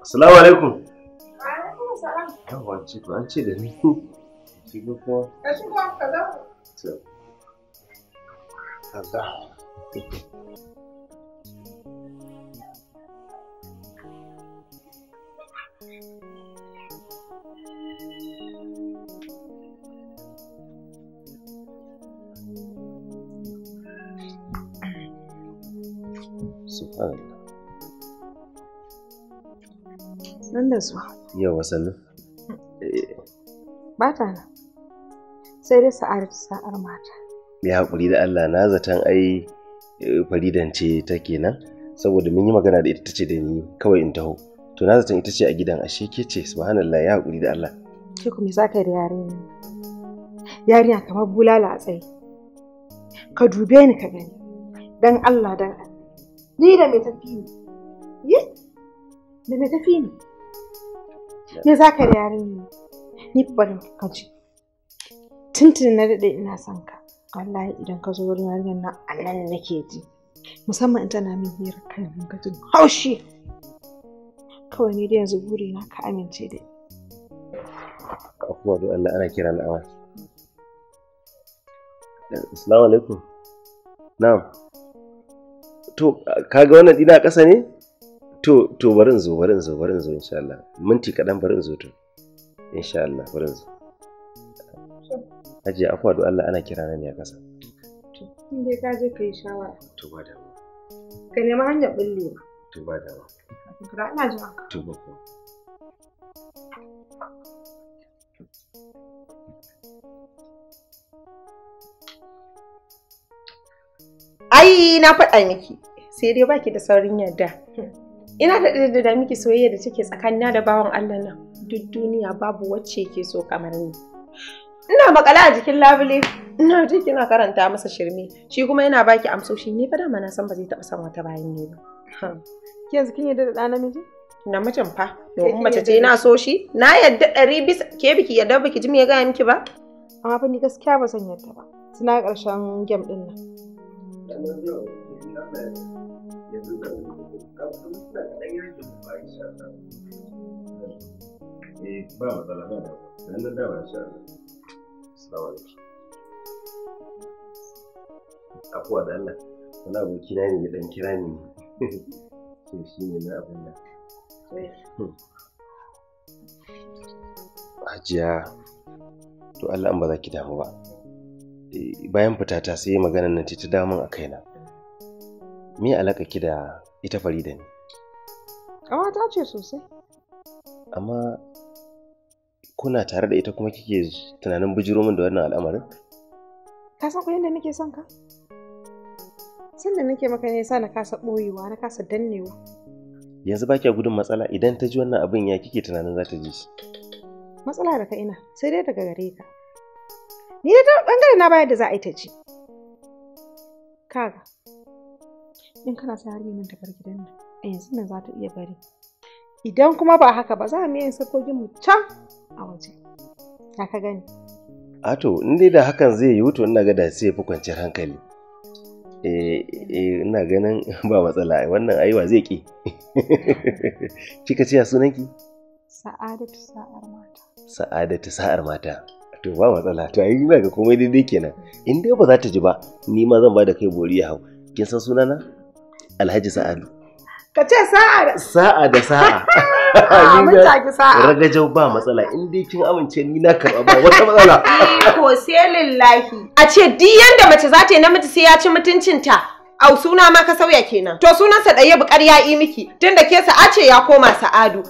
Assalamu alaikum. Wa alaikum salam. Yawwa ce to an ce da ni. Shigo kuma. Ka shigo ka zauna. To. Allah. Subhanallah. Nan da zuwa. Yawwa sannu. Ba ta nan. Sai dai sa'ar sa'ar mata. Ya haƙuri da Allah na zaton ai Faridan ce ta kenan saboda mun yi magana da ita tace da ni kawai in taho. To na zaton ita ce a gidan ashe ke ce subhanallah ya haƙuri da Allah. Ke kuma za ka yi da yarinya? Yarinya kamar bulala a tsaye. Ka dube ni ka gani. Dan Allah dan Allah. Ni da me tafi ni? Yi? Da me tafi ni? Me za ka yi da yarinya? Ni fa bari ka ji. Tuntuni na daɗe ina son ka. Wallahi idan ka zo wurin yarinyar nan a nan nake ji. Musamman in tana min hira kan ringa jin haushi. Kawai ni dai yanzu burina ka amince da ni. Afuwa don Allah ana kira na awa. Assalamu alaikum. Na'am. To kaga wannan dina a ƙasa ne? To bari in zo bari in zo bari in zo insha Allah. Minti kaɗan bari in zo to. Insha Allah bari in zo. Hajiya afuwa don Allah ana kira na ne a ƙasa. To in dai ka je ka yi shawara. To ba damuwa. Ka nemi hanyar ɓullewa. To ba damuwa. Kafin ka dawo ina jiran ka. To ba komai. Ai na faɗa miki sai dai baki da saurin yarda. Ina da da miki soyayya da take tsakanina da bawan Allah nan. Duk duniya babu wacce yake so kamar ni. Ina makala a jikin labule, ina ji kina karanta masa shirme, shi kuma yana baki amsoshi ni fa dama na san ba zai taɓa son wata bayan ni ba. Ki yanzu kin yarda da ɗa namiji? Namijin fa, domin mace ce na so shi, na yarda 100% ke biki yarda biki ji me ya gaya miki ba? Amma fa ni gaskiya ba zan yarda ba. Suna ƙarshen game ɗin nan. Ba matsala ba da nan da insha Allah. Assalamu alaikum. Afuwa da Allah. Wani aboki na ne ya dan kira ni. To shi ne na abin nan. Hajiya, to Allah an ba za ki damu ba. Bayan fitata sai maganar nan ta damun a kaina. Me alaƙa ki da ita Farida ne? Ƙawata ce sosai. Amma kuna tare da ita kuma kike tunanin bijiro min da wannan al'amarin? Ka san ko yadda nake son ka? San da nake maka ne yasa na kasa ɓoyewa, na kasa dannewa. Yanzu ba kya gudun matsala idan ta ji wannan abin ya kike tunanin za ta ji shi? Matsala daga ina, sai dai daga gare ka. Ni dai ta ɓangare na bayar da za a yi ta ji. Kaga, in kana sa yarinyar nan ta bar gidan nan, a yanzu nan za ta iya bari. Idan kuma ba haka ba za mu yin sabgogin mu can a waje. Ya ka gani? A to, in dai da hakan zai yiwu to ina ga da sai fi kwanciyar hankali. Eh, ina ganin ba matsala wannan aiwa zai ki. Kika ce ya sunanki? Sa'adatu sa'ar mata. Sa'adatu sa'ar mata. To ba matsala. To ai ina ga komai daidai kenan. In dai ba za ta ji ba, ni ma zan ba da kai bori ya hau. Kin san sunana? Alhaji Sa'adu. Ka ce sa'a da sa'a da sa'a. Mun taki sa'a. Ragajau ba matsala in dai kin amince ni na karɓa ba wata matsala. Ko sai lillahi. A ce duk yanda mace za ta yi namiji sai ya ci mutuncinta. Au suna ma ka sauya kenan. To sunansa ɗaya bukar ya yi miki tunda ke sa'a ce ya koma Sa'adu.